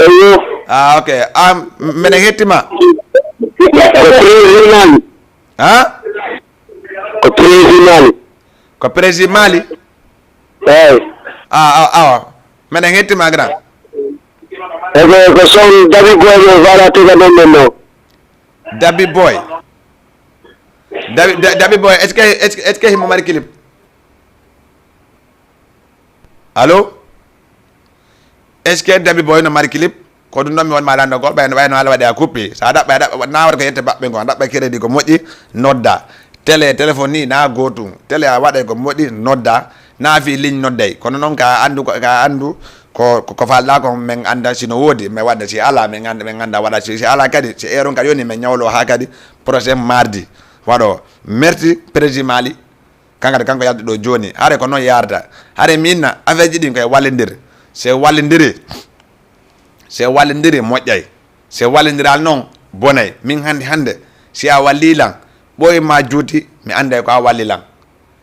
Eyyo. Ah, ok. Ah, m-, mene hettima. Ko président. Ha? Ko président. Ko président Mali? Eyi. Ah, ah, awa. Mene hettima grand. Eko ko son dawi goɓe fara tuga ɗon ɗon ɗo. Dabi Boy. Dabi, Da- Dabi Boy, est-ce que, est-ce que, est-ce que himo mari clip? Allo? Est-ce que Dabi Boy no mari clip? Ko ɗum ɗon mi won ma lanndo gol ɓayno ɓayno ala waɗi a kuppi. Sa daɓɓa daɓɓa na wata ko yette baɓɓe ngo daɓɓa crédit ko moƴƴi nodda. Télé téléphone ni na gotum. Télé a waɗay ko moƴƴi nodda. Na fi ligne nodday. Kono noon ka anndu ko ka anndu ko ko falɗa ko min annda sino woodi min waɗda si ala min annda min annda waɗa si si ala kadi si eron kadi yoni min ñawlo ha kadi prochain mardi. Waɗo merci président Mali. Kankadi kanko yalti ɗo jooni hare ko noon yarata. Hare minna affaire ji ɗin koye wallidiri. Se wallidiri se wallidiri moƴƴay. Se wallidiral noon bonay. Min hannde hannde si a walli lan ɓooyi ma juuti mi annday ko a walli lan.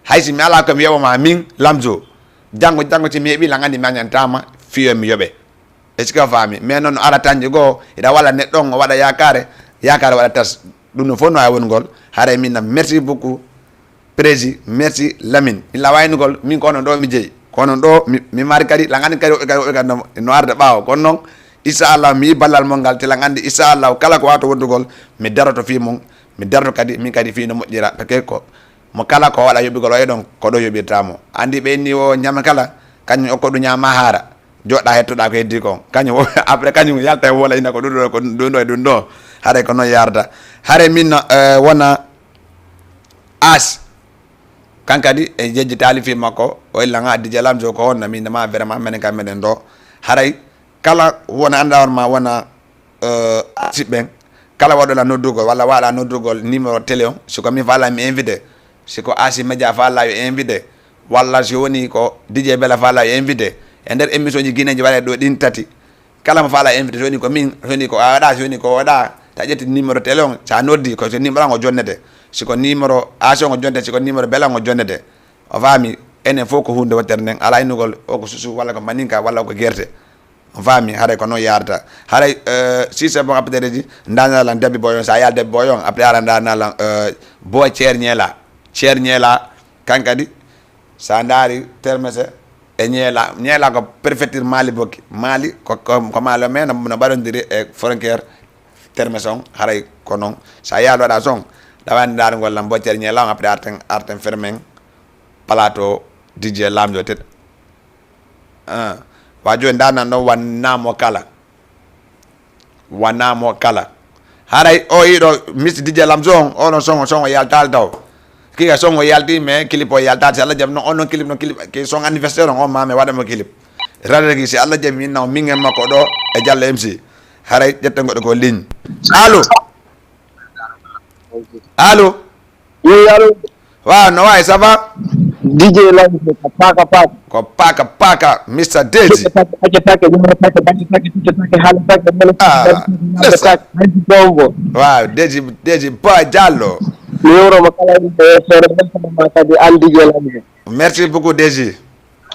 Hay si mi ala ko mi yoɓoma min lamzo. Janngo janngo si mi heɓi lan anndi mi añantama fiyo mi yoɓe. Est-ce que a faami? Mais noon no ara tanji goo hiɗa walla neɗɗo on o waɗa yaakaare. Yaakaare waɗa tas. Ɗum no fof no wawi wongol. Haray min na merci beaucoup. Prési merci Lamine. Min la waynugol min ko onon ɗo mi jeyi ko onon ɗo mi mari kadi la gandi kadi woɓɓe kadi woɓɓe kadi no arde ɓaawo kono noon. Inchallah mi yi ballal mon ngal te la gandi inchallah kala ko wawto wontugol. Mi daroto fii mon. Mi daroto kadi min kadi fii no moƴƴira parce que ko mo kala ko waɗa yoɓigol wayi ɗon ko ɗo yoɓirta mo andi ɓe inni o ñama kala. Kañum okko ɗum ñama haara. Joɗɗa hettoɗa ko heddi kon kañum après kañum yalta e wola ina ko ɗum ɗo ko ɗum ɗo e ɗum ɗo. Haray ko noon yarata. Haray min no wona as. Kan kadi e jejjitaali fii makko o illa nga dije lamso ko honno min ma vraiment menen kam meɗen ɗo. Haray kala wona annda on ma wona asi ɓen. Kala waɗola noddugol walla waɗa noddugol numéro télé on siko min faala mi invité. Siko asi média faala yo invité. Walla si woni ko dije bela faala yo invité e nder émission ji guineji waɗa ɗo ɗin tati. Kala mo faala invité so woni ko min so woni ko a waɗa so woni ko waɗa ta ƴetti numéro télé on sa noddi ko so numéro an o jonnete. Siko numéro asi on o jonnete siko numéro bela on o jonnete. O faami enen fof ko hunde wottere nden ala innugol o ko susu walla ko maninka walla ko gerte. On faami haray ko noon yarata. Haray si c'est bon après ji ndanala lan debbi boy on sa yal debbi boy on après ara ndanala lan. Boy ceer ñeela ceer ñeela kan kadi sa ndaari termese e ñeela ñeela ko préfecture mali bokki mali ko ko mali o mais no ɓaɗondiri e frontière. Termese on haray ko noon sa yaal waɗa son ɗawani ndaarugol lan boy ceer ñeela on après arten arten fermen. Plateau dj lamjo tet. Wa joni nda nan ɗon wannamo kala. Wannamo kala. Haray o yiɗo misti dj lamso on oɗon songo songo yaltal taw. Kiga songo yalti mais clip o yaltati si allah jaɓi non on non clip non clip ki son anniversaire on on mami waɗamo clip. Radaki si allah jaɓi min naw mingen makko ɗo e diallo mc. Haray ƴetten goɗɗo ko ligne. Allo. Allo. Yeeyi allo. Waaw no waay ça va? Dj Lamine ko paaka paaka. Ko paaka paaka Mister Deji. Paaka paaka yoro paaka paaka paaka paaka paaka hala paaka mala paaka paaka. Waaw Deji Deji Boy Diallo. Mi yoro mo kala yimɓe e sore weltanama kadi an Dj Lamine. Merci beaucoup Deji.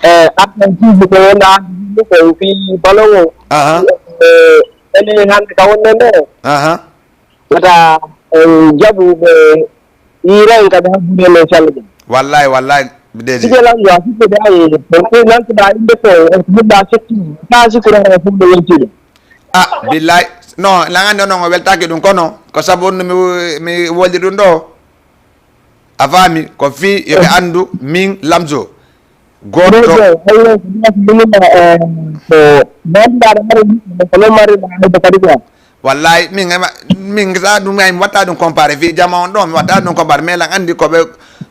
E artan suuji ko wonda an ko fi ballon o. Aha. Ene hande ka wonde nde. Aha. Wata en jaɓu ɓe yiira en kadi hakkunde men salleɗen. Wallay wallay. Deji ɓiɗe lan yo a sikkude ay nantuɗa inde ko en ko himɗa setti ka sikkude hay fof ɗo weltiɗo. A billay. Non lan andi onon o weltaki ɗum kono ko sabu on mi mi woldi ɗum ɗo. A faami ko fii yo ɓe anndu min lamzo. Gooto. Ko nanduɗa aɗa mari yimɓe ko non mari ɗa hedde kadi quoi. Wallahi min ema min sa ɗum ay mi watta ɗum comparé fii jama on ɗo mi watta ɗum comparé mais lan anndi ko ɓe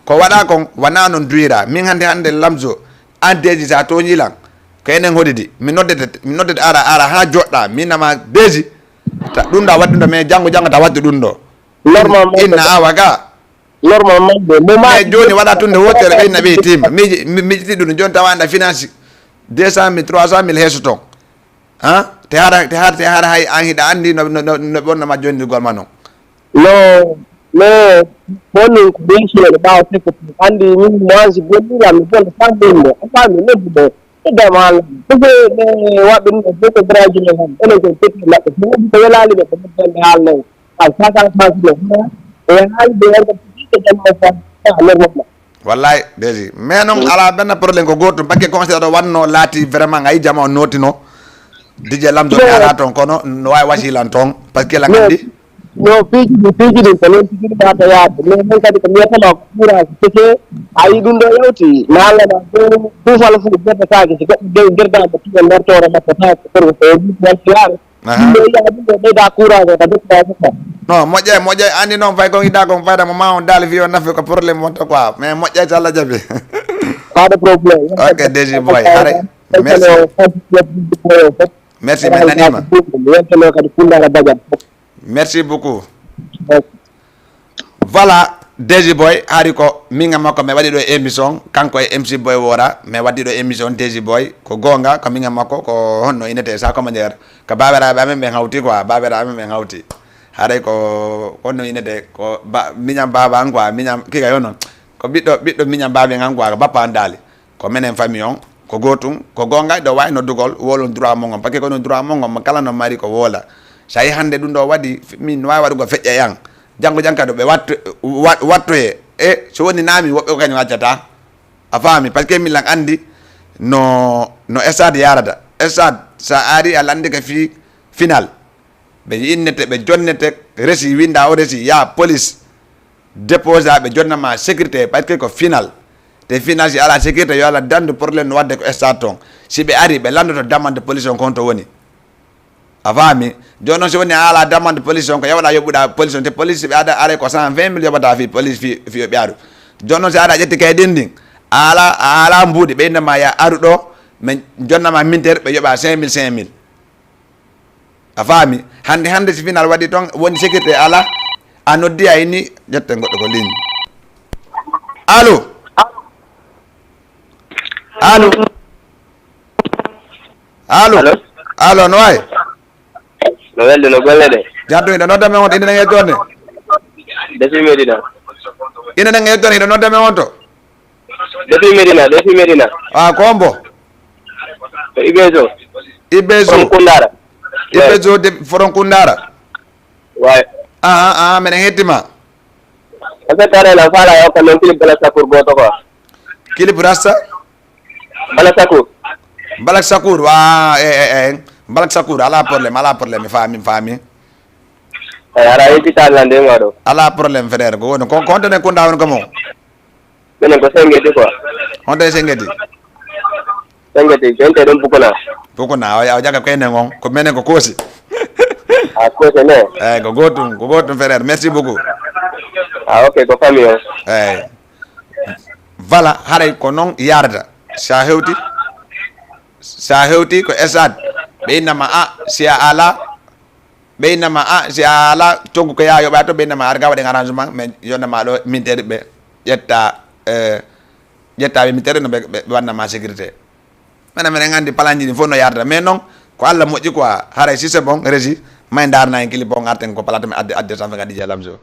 ko waɗa kon wona non duyira min hannde hannde lamzo. An deji sa toñi lan ko enen hoɗidi mi noddete mi noddete ara ara ha joɗɗa min nama deji. Ɗum ɗa waɗɗum ɗo mais janngo janngo ta waɗde ɗum ɗo. Normalement inna awa ga. Normalement de mo ma mais joni waɗa tunde wotere ɓeyna ɓeytima miiji miijiti ɗum joni tawa anda finance deux cent mille trois cent mille heeso ton. Ha te hara te hara te hara hay an hiɗa andi no no no ɓonnoma jondirgol ma non. No mais bonnin ko ɓeytiyeɗo ɓawa fekko andi min moisi bonniram mi bonno tan bonno a faami noddu ɗo. Iddama Allah. Ɓe waɓɓe ɗum e fof ko baraji men hannde enen koye petti maɓɓe so wonde ko welani ɓe ko ɓe haalnayi. Wallahi deji mais noon ala benn problème ko gotum bakke conseil ɗo wanno laati vraiment ay jama o notino. Dj lamdo mi ala toon kono no wawi wasilan toon parce que la gandi. No piiji ɗin, piiji ɗin ko noon tigi ɗi mbawata yaade. Mais noon kadi ko mbiyatama ko kuuraa ko kecee, a yii ɗum ɗo yawti, naalana ɗo, ɗum fala fof gerdataake, so goɗɗo ge-, gerdaama tugal ndartoore makko, tawa ko gorko ko o yiɗi walla yaare. Aha. Ɗum ɗo yiyaa ɗum ɗo ɓeyda kuuraa ko ka dokkuɗaa fof kam. Non, moƴƴay, moƴƴay, anndi noon fay ko yiɗaa kon fayda mo ma on daali fii o nafi ko problème wonta quoi. Mais moƴƴay so Allah jaɓi. Pas de problème. Ok, D J Boy, hare. Merci. Merci, mi naniima. Weltano kadi Kunndaara Badiane fof. Merci beaucoup. Voilà, D J Boy, hari ko min e makko mi waɗi ɗo émission, kanko e M C Boy Wora, mi waɗi ɗo émission D J Boy, ko goonga, ko min e makko, ko honno inete sa commentaire, ko baabiraaɓe amen ɓen hawti quoi, baabiraaɓe amen ɓen hawti. Haray ko, ko honno inete, ko ba-, miñam baaba an quoi, miñam kika yo non. Ko ɓiɗɗo, ɓiɗɗo miñam baaba an quoi, ko bappa an daali. Ko menen famille on, ko gootum, ko goonga, ɗo waawi noddugol, woolon droit mon on, parce que ko no droit mon on, mo kala no mari ko woola. So a yi hannde ɗum ɗo waɗi, min no waawi waɗugol feƴƴa e an. Janngo jam kadi ɓe wattu-, wa-, wattoye, e so woni naami, woɓɓe ko kañum accata. A faami? Parce que min lan anndi no, no stade yarata. Stade, so a ari, a lanndike fii final. Ɓe innete, ɓe jonnete, resi, winnda o resi, yaa police, déposa, ɓe jonna ma sécurité, parce que ko final. Te final, si alaa sécurité, yo Allah danndu problème no waɗde ko stade toon. Si ɓe ari, ɓe lanndoto demande police on kon to woni. A faami? Jooni noon, si woni a alaa demande police on, ko yoɓaɗa yoɓuɗa police on, te police, si ɓe ada, aray ko cent vingt mille yoɓata fii police, fii, fii yoɓi aru. Jooni noon, si aɗa ƴetti kaydi ndin, a alaa, a alaa mbuuɗi, ɓe innde ma ya aru ɗo, min jonna ma minter, ɓe yoɓa cinq mille, cinq mille. A faami? Hannde, hannde si final waɗi toon, woni sécurité alaa, a noddi a inni, ƴetten goɗɗo ko ligne. Allo? Allo? Allo? Allo? Allo, no wayi? No welde, no golle ɗe? Jaddu, hiɗa nodda men on to, inde nden e yettoode? Depuis Medina. Inde nden e yettoode, hiɗa nodda men on to? Depuis Medina, depuis Medina. Ah, ko hombo? Ko Ibezo. Ibezo. From Kundara. Ibezo de from Kundara. Way. Ah, ah, ah, meɗen hetti ma. En fait, aɗa ena faala e okka noon clip Bala Sakour gooto ko. Clip Rasta? Bala Sakour. Balak Sakour, wa, eh, eh, eh. Balak Sakour, alaa problème, alaa problème, mi faami, mi faami. Eyi, aɗa yetti taalnande ma ɗo. Alaa problème, frère, ko woni, ko, ko honto nden Kunda woni ko mo? Minen ko Sengeti quoi. Honto e Sengeti? Sengeti, jente ɗum Pukuna. Pukuna, o, o jaga koye nden on, ko menen ko Koosi. A Koosi ne? Eyi, ko gootum, ko gootum, frère, merci beaucoup. Ah, ok, ko famille o. Eyi. Voilà, haray ko noon yaarata. Sa hewti, sa hewti ko stade, ɓe innama a, si a alaa, ɓe innama a, si a alaa coggu ko yaa yoɓa to, ɓe innama ar ga waɗen arrangement, mais yonnama ɗo minteeri ɓe ƴetta, eh, ƴetta ɓe minteeri no ɓe, ɓe, ɓe wannama sécurité. Minen, minen anndi palanji ɗin fof no yaarata, mais noon ko Allah moƴƴi quoi, haray si c'est bon, régie, may ndaarna en clip on, arten ko plateau mi adde, adde tan ɓe ngaddi Dia Lamzo.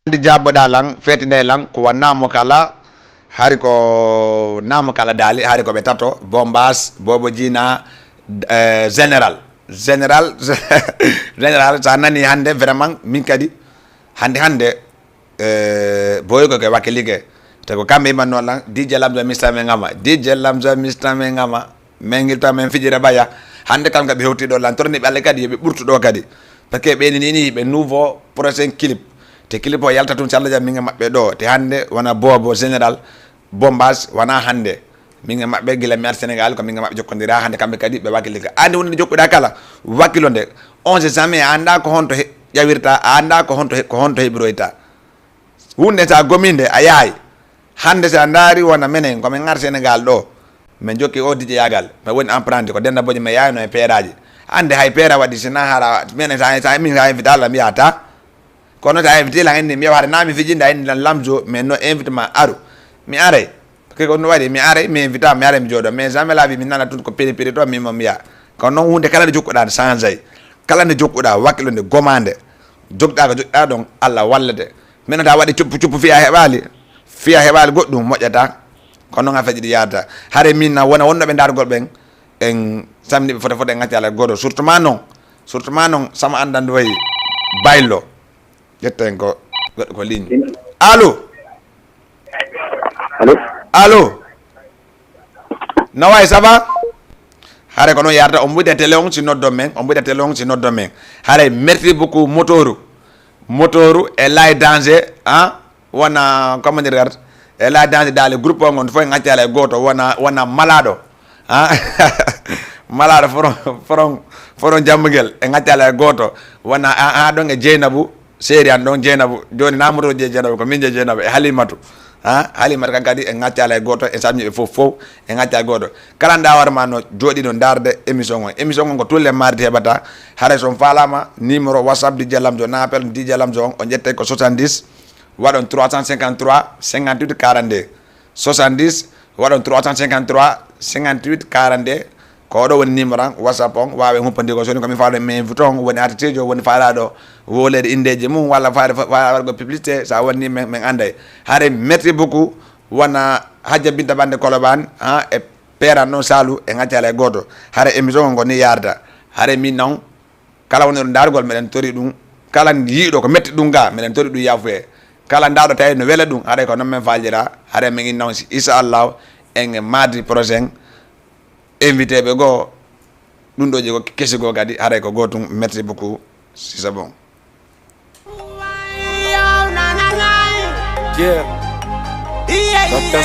Di jaɓɓoɗa lan, fetinde lan, ko wannamo kala, hari ko namo kala dali, hari ko ɓe tato, Bombas, Bobo Jina, eh, Général. Général, Général, sa nani hande, vraiment, min kadi, hande, hande, eh, boy ko ke wakilike. Te ko kamɓe imanno lan, D J Lamzo Mister Men Ngama, D J Lamzo Mister Men Ngama. Min gilta min fijira baya. Hande kam ka ɓe hewti ɗo lan torni ɓe Allah kadi, yo ɓe ɓurtu ɗo kadi. Parce que ɓe ni ni ɓe nouveau prochain clip. Te clip o yalta tun, si Allah jaɓi, min e maɓɓe ɗo. Te hande wona Bobo Général, Bombas, wona hande. Min e maɓɓe gila mi ar Sénégal, ko min e maɓɓe jokkondira hande kamɓe kadi ɓe wakilike. Andi wonde jokkuɗa kala, wakilo nde. On sait jamais, a anda ko honto he-, ƴawirta, a anda ko honto he-, ko honto heɓiroyta. Hunde sa gominde a yahay. Hande sa ndaari wona menen ko min ar Sénégal ɗo. Min jokki o dijeyagal. Mi woni apprenti ko denda boje mi yayno e peeraji. Hande hay peera waɗi sina hara menen sa, sa min sa invité Allah mi yata. Kono sa invité lan indi mi yaw hara na mi fijinde a indi lan Lamzo, mais no invité ma aru. Mi aray. Ke ko no waɗi mi aray mi invité mi aray mi jooɗo. Mais jamais la vie mi nana tun ko piri piri to mi mo mi ya. Kono noon hunde kala nde jokkuɗa ne changé. Kala nde jokkuɗa wakkilo nde gomande. Jogɗa ko jogɗa ɗon Allah wallete. Minen ta waɗi cuppu cuppu fiya heɓali. Fiya heɓali goɗɗum moƴƴata. Kono noon affaire ji ɗi yaata. Hare min na wona wonnoɓe dargol ɓen. En samni ɓe foto foto en ngacci alay goto. Surtout ma noon. Surtout ma noon sama andan wayi baylo. Ƴetten ko goɗɗo ko ligne. Allo. Allo. Allo. Na wayi ça va? Hare ko noon yarata, on mbuɗa télé on si noddon men, on mbuɗa télé on si noddon men. Hare merci beaucoup motoru. Motoru e lay danger, hein? Wona comment dire, e lay danger dans le groupe on, on fof en accala e goto wona wona malaɗo. Hein? Malaɗo foron foron foron jammugel en accala e goto. Wona a a ɗon e Jeynabou. Seeri an ɗon Jeynabou, jooni na moto je Jeynabou ko min je Jeynabou e Halimatu. Ha Halimatu kan kadi en ngaccaala e goto, en samni ɓe fof fof en ngacca e goto. Kala nda warma no jooɗi no darde émission on. Émission on ko tous les mardi heɓata. Haray son falama numéro WhatsApp D J Lamzo na appel D J Lamzo on, on ƴette ko soixante-dix waɗon trois cent cinquante-trois cinquante-huit quarante-deux. Soixante-dix waɗon trois cent cinquante-trois cinquante-huit quarante-deux. Ko oɗo woni numéro an WhatsApp on, wawen humpodire ko soni ko mi faado mi invite on woni artiste o woni faalaɗo wolede indeji mum walla faade faade wargo publicité sa wonni min min anday. Hare merci beaucoup. Wona Hajja Binta Bande Koloban ha e peran noon Salu e gaccala e goto. Hare émission on ko ni yarda. Hare min noon kala woni ɗo dargol meɗen tori ɗum. Kala yiiɗo ko metti ɗum ga meɗen tori ɗum yafuye. Kala ndaɗo tawi no wela ɗum haɗay ko noon min faljira. Haɗay min inna on si inchallahu en e mardi prochain. Invité ɓe goo ɗum ɗo je ko kesi goo kadi haɗay ko goo tun. Merci beaucoup. Si c'est bon. Yeah. Doctor